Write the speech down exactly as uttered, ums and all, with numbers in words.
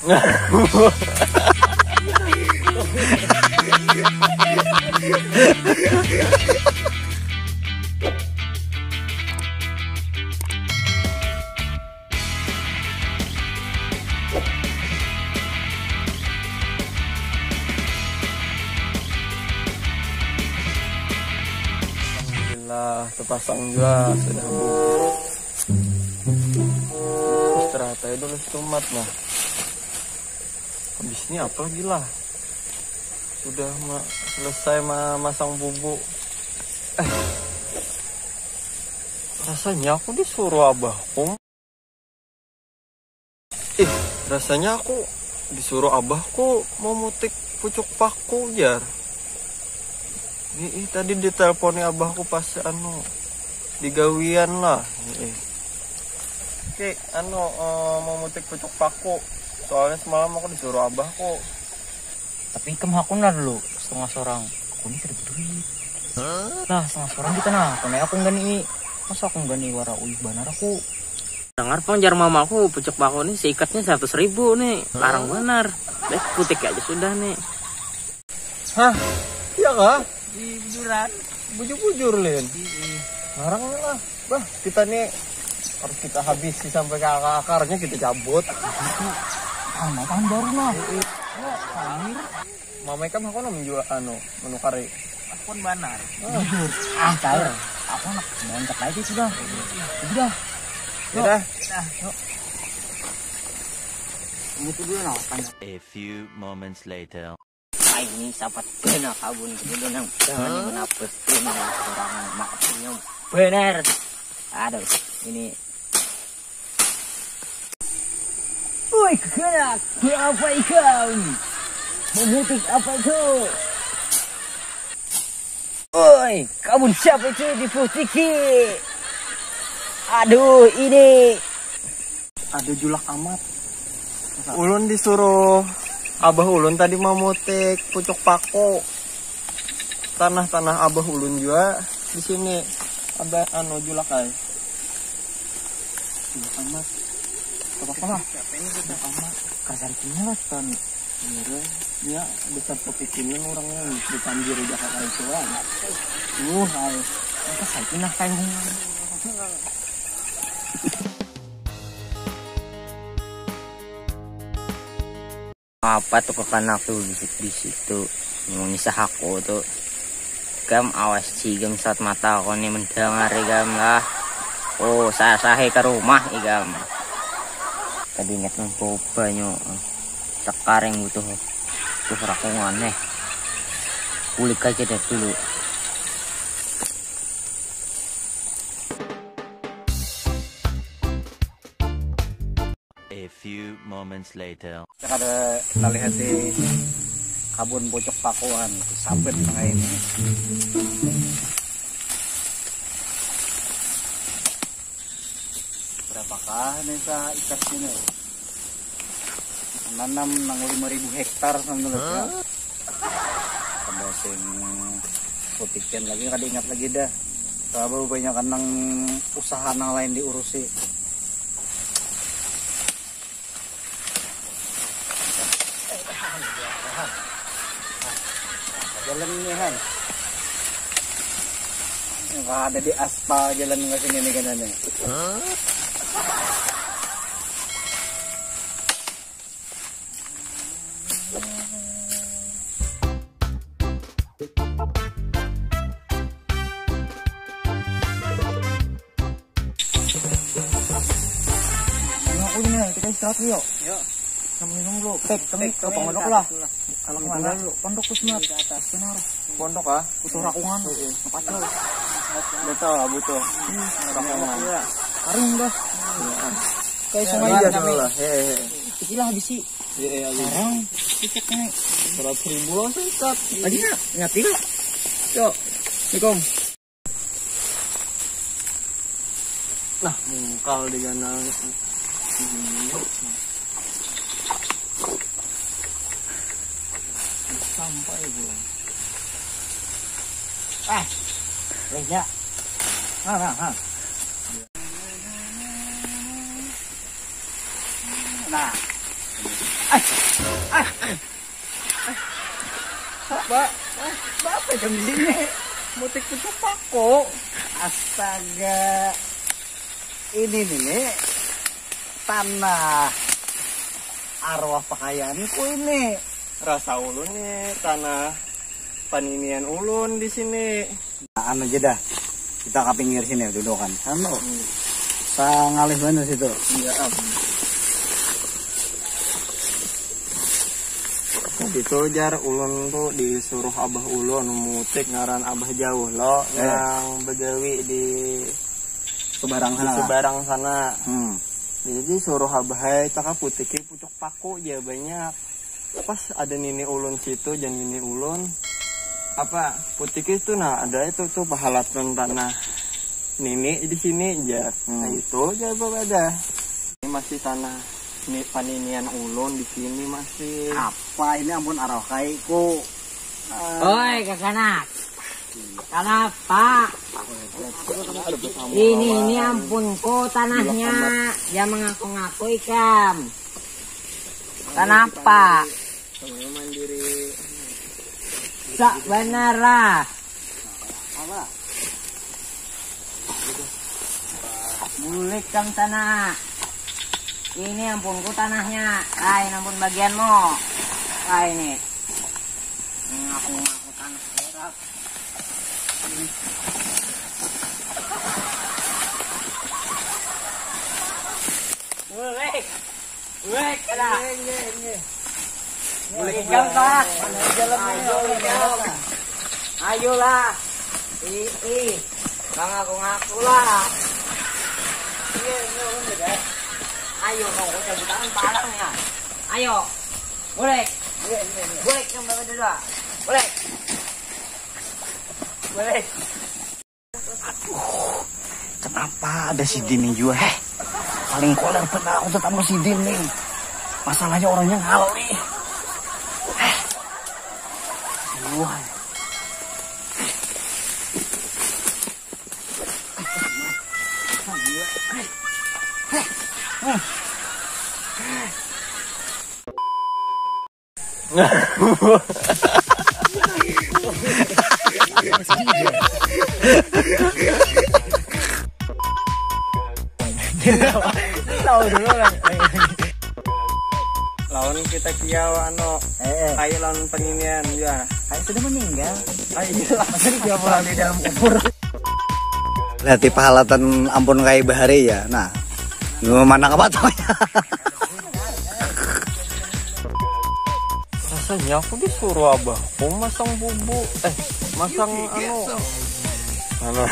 Alhamdulillah, terpasang juga sudah, Bu. Istirahat aja dulu setumat, nah. Habis ini apa lagi lah? Sudah ma- selesai ma- masang bubu. Eh, rasanya aku disuruh abahku. Ih, rasanya aku disuruh abahku mau mutik pucuk paku, jar. Ih, ih, tadi diteleponi abahku pas anu digawian lah. Ih. Oke, anu, eh, mau mutik pucuk paku. Soalnya semalam aku disuruh abahku. Tapi ikam hakun lah dulu setengah seorang. Aku ni kada duit. Lah, setengah seorang kita nah. Aku naik aku nggani. Masa aku nggani wara uyuh banar aku. Dengar pang jar mamaku, pucuk paku ni seikatnya seratus ribu nih. Larang banar. Baik, putik aja sudah nih. Hah? Iya kah? Di bujuran. Bujur-bujur, Lin. Larang lah. Bah, kita nih harus kita habisi sampai ke akar-akarnya, kita cabut. Tambah tahun baru nah. Mama ikam aku nang menjual anu, menukari. Aku pun banar. Jujur. Ah, cair. Aku anak bontak aja sudah. Sudah. Ya dah. Nah, yuk. Ini tuh dulu nah, kan. A few moments later. Ah, ini sapat kena kabun dulu nang. Jangan menapus ini orang mak punya. Benar. Aduh, ini. Woi, kena apa ikam? Memutik apa itu? Woi, kabun siapa itu diputiki? Aduh, ini. Ada julak amat. Ulun disuruh abah ulun tadi memutik pucuk paku. Tanah-tanah abah ulun juga di sini. Abah anu julak ai. Julak amat. Apa lah? Julak amat. Kasar kini lah kan. Iya, ya, besar kepikiran orang yang dipanggil Jakarta itu lah. Uh, hai. Apa saya kena kayak Apa tuh kekanak tuh bisik-bisik tuh, mengisah aku tuh. Ikam awas cigam saat mata aku nih mendengar ikam lah. Oh, saya sahe ke rumah ikam. Tadi ingat nang boba nyo. Sekarang butuh tuh rakungan nih. Kulik aja deh dulu. A few moments later. Kada kita lihat di kabun pucuk pakuan, sabet tengah ini. Berapakah ini sa ikat sini? Menanam nang lima ribu hektar sambil ya. Kada sing kepikiran lagi, kada ingat lagi dah. Sabab banyak nang usaha nang lain diurusi. Jalan ini, Han. Nggak ada di aspal jalan ke sini nih, kan, nih. Nah, aku ini, kita istirahat dulu, yuk. Yuk. Kita minum dulu. Pek, kami Pek, ke kami pondok minta lah. Atas dulu lah. Kalau minum kemana? Dulu. Pondok tuh, Mat. Di atas. Benar. Pondok, ah? Butuh rakungan. Iya. Apa tuh? Betul lah, butuh. Iya. Rakungan. Iya. Karing, Bah. Iya. Kayak sungai. Iya, dulu lah. Hehehe. Istilah bisi. Iya, iya, iya. Sekarang, tiketnya. Seratus ribu lah, singkat. Lagi nggak? Nggak, tidak. Yuk. Assalamualaikum. Nah, mungkal di ganal. Sampai, Bu. Ah, weh, ya. Nah, nah, nah. Nah. Apa? Apa jam ini? Mutik pucuk pako. Astaga. Ini nih, tanah arwah pakaianku ini. Rasa ulun nih tanah paninian ulun di sini. Nah, anu aja dah. Kita ke pinggir sini dudukan. Anu. Hmm. Sangalih banget situ. Iya, am. Itu jar ulun tuh disuruh abah ulun mutik ngaran abah jauh lo. Eh. Yang begawi di sebarang sana. Sebarang sana. Hmm. Jadi suruh abah cakap putiki pucuk paku aja banyak. Pas ada nini ulun situ, jangan nini ulun apa putih itu. Nah, ada itu tuh pahalatan tanah nini di sini aja. Hmm. Nah, itu aja ada. Ini masih tanah ini paninian ulun di sini masih. Apa ini ampun arah kaiku. Oi, kakanak. Kenapa? Ini ini ampunku tanahnya. Jangan mengaku-ngaku ikam. Kenapa? Mandiri. Sak benar lah. Bulik kam sana. Ini ampunku tanahnya. Lain ampun bagianmu. Lain nih. Ngaku-ngaku tanah berak. Bulik. Weh, kada. Boleh gampang. Mana jalan ini? Ayo, boleh gampang. Ayolah. Ih, ih. Kang aku ngaku lah. Iya, ini orang beda. Ayo, kau udah bukaan palang ya. Ayo. Boleh. Iya, iya, iya. Boleh yang bawa dulu. Boleh. Boleh. Aduh, kenapa ada si Din nih juga, heh? Paling koler pernah aku tetamu si Din nih. Masalahnya orangnya ngalih. Heh. Aduh. Tahu dulu lah. Lawan kita kiau anu. Eh, eh. Kayak lawan peninian ya. Kayak sudah meninggal. Ah, iya. Masa dikiau pulang di dalam kubur. Lihat di pahalatan ampun kayak bahari ya. Nah, mana apa tuh? Rasanya aku disuruh abahku masang bubu, eh, masang anu. Anu.